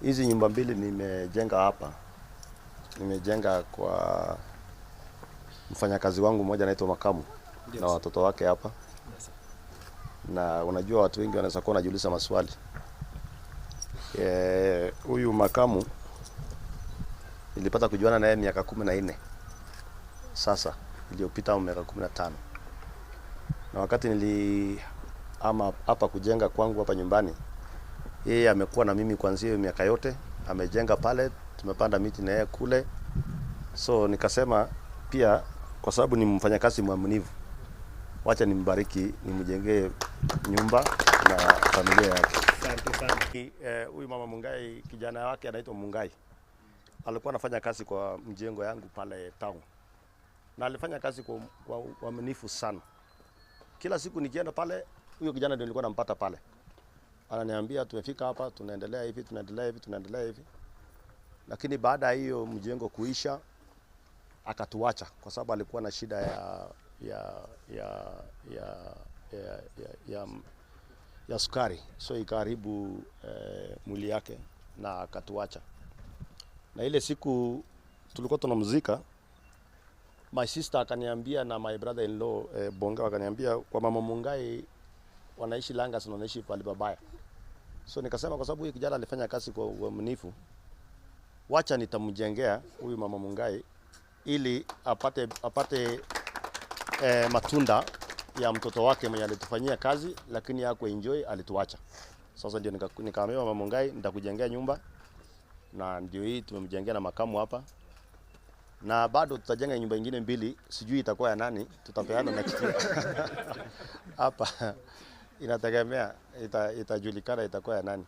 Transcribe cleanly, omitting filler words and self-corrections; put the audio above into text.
Hizi nyumba mbili nimejenga hapa, nimejenga kwa mfanyakazi wangu mmoja anaitwa Makamu na watoto wake hapa. Na unajua watu wengi wanaweza kuwa wanajiuliza maswali. Huyu Makamu nilipata kujuana naye miaka 14 sasa iliyopita au miaka 15. Na wakati nilihama hapa kujenga kwangu hapa nyumbani, yeye amekuwa na mimi kuanzia hiyo miaka yote, amejenga pale, tumepanda miti na yeye kule. So nikasema pia kwa sababu ni mfanyakazi mwaminifu, wacha nimbariki, nimjengee nyumba na familia yake. Asante sana. Huyu mama Mungai, kijana wake anaitwa Mungai, alikuwa anafanya kazi kwa mjengo yangu pale town, na alifanya kazi kwa uaminifu sana. Kila siku nikienda pale, huyo kijana ndio nilikuwa nampata pale, ananiambia tumefika hapa, tunaendelea hivi, tunaendelea hivi, tunaendelea hivi. Lakini baada ya hiyo mjengo kuisha, akatuacha kwa sababu alikuwa na shida ya, ya, ya, ya sukari, so ikaharibu mwili yake na akatuacha. Na ile siku tulikuwa tunamzika, my sister akaniambia na my brother in law Bonga akaniambia kwa mama Mungai wanaishi Langas na wanaishi pahali pabaya. So nikasema kwa sababu huyu kijana alifanya kazi kwa uaminifu, wacha nitamjengea huyu mama Mungai ili apate matunda ya mtoto wake mwenye alitufanyia kazi, lakini haku enjoy, alituacha. Sasa ndio nikaambiwa mama Mungai, nitakujengea nyumba, na ndio hii tumemjengea na Makamu hapa, na bado tutajenga nyumba ingine mbili, sijui itakuwa ya nani, tutapeana next year hapa inategemea, itajulikana itakuwa ya nani.